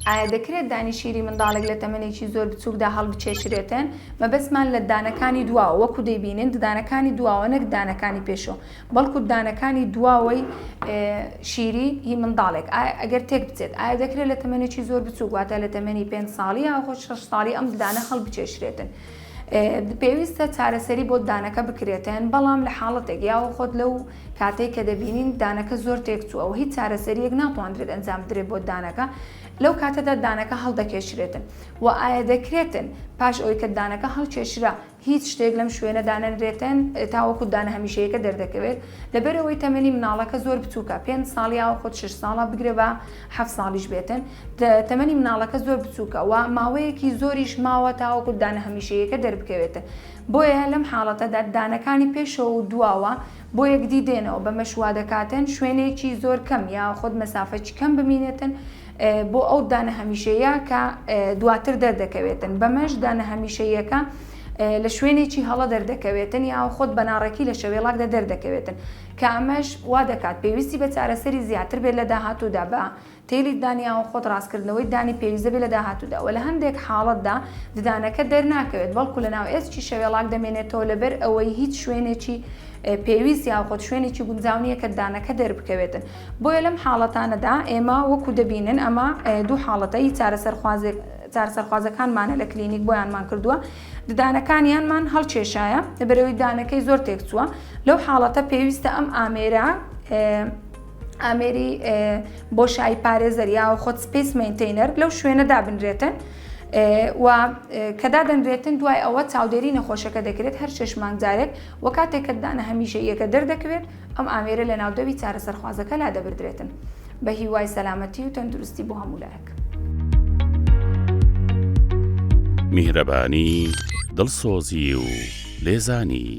ئایا دەکرێت دانی شیری منداڵێک لە تەمەنێکی زۆر بچووکدا هەڵبکێشرێتن؟ مەبەستمان لە دانەکانی دواوە، وەکو دەیبینن ددانەکانی دواوە نەک دانەکانی پێشەوە، بەڵکو دانەکانی دواوەی شیری هی منداڵێک ئایا ئەگەر تێک بچێت ئایا دەکرێت لە تەمەنێکی زۆر بچووک واتە لە تەمەنی پێنج ساڵی یاخود شەش ساڵی ئەم ددانە هەڵبکێشرێتن؟ پێویستە چارەسەری بۆ دانەکە بکرێتن، بەڵام لە حاڵەتێک یاوەخۆت لەو کاتەی کە دەبینین دانەکە زۆر تێکچووە و هیچ چارەسەریەک ناتواندرێت ئەنجام بدرێت بۆ دانەکە، لەو کاتەدا دانەکە هەڵدەکێشرێتن و ئایا دەکرێتن پاش ئەوەی کە دانەکە هەڵکێشرا هیچ شتێک لەم شوێنە دانەنرێتن تاوەکو دانە هەمیشەیەکە دەردەکەوێت لەبەرئەوەی تەمەنی مناڵەکە زۆر بچووکە پێنج ساڵ یاوەخۆت شەش ساڵە بگرە بە حەفت ساڵیش بێتن تەمەنی مناڵەکە زۆر بچووکە و ماوەیەکی زۆریش ماوە تاوەکو دانە هەمیشەیەکە دەربکەوێتن بۆیە لەم حاڵەتەدا دانەکانی پێشەوە و دواوە بۆ یەکدی دێنەوە بەمەش وادەکاتن شوێنێکی زۆر کەم یاخود مەسافەکی کەم بمینێتن بۆ ئەو دانە هەمیشەیە کە دواتر دەردەکەوێتن بەمەش دانە هەمیشەیەکە لە شوێنێکی هەڵە دەردەکەوێتن یاخود بە ناڕێکی لە شەوێڵاکدا دەردەکەوێتن کە ئەمەش وا دەکات پێویستی بە چارەسەری زیاتر بێت لە داهاتوودا بە تێلی ددان یاخود ڕاستکردنەوەی ددانی پێویست دەبێت لە داهاتوودا وە لە هەندێک حاڵەتدا ددانەکە دەرناکەوێت بەڵکو لە ناو ئێسکی شەوێڵاک دەمێنێتەوە لەبەر ئەوەی هیچ شوێنێکی پێویست یاخود شوێنێکی گونجاو نییە کە ددانەکە دەربکەوێتن بۆیە لەم حاڵەتانەدا ئێمە وەکو دەبینن ئەمە دوو حاڵەتە ی چارەسەرخوازێک چارەسەرخوازەکانمانە لە کلینیک بۆیانمان کردووە ددانەکانیانمان هەڵکێشایە لەبەرەوەی دانەکەی زۆر تێکچووە لەو حاڵەتە پێویستە ئەم ئامێرە ئامێری بۆشایی پارێزەر یاخود space maintainer لەو شوێنە دابنرێتن و کە دادەنرێتن دوای ئەوە چاودێری نەخۆشەکە دەکرێت هەر شش مانگ جارێک و کاتێک کە دانە هەمیشەییەکە دەردەکەوێت ئەم ئامێرە لە ناودەوی چارەسەرخوازەکە لادەبردرێتن بە هیوای سەلامەتی و تەندروستی بۆ هەموو لایەک. میهرەبانی، دڵسۆزی و لێزانی.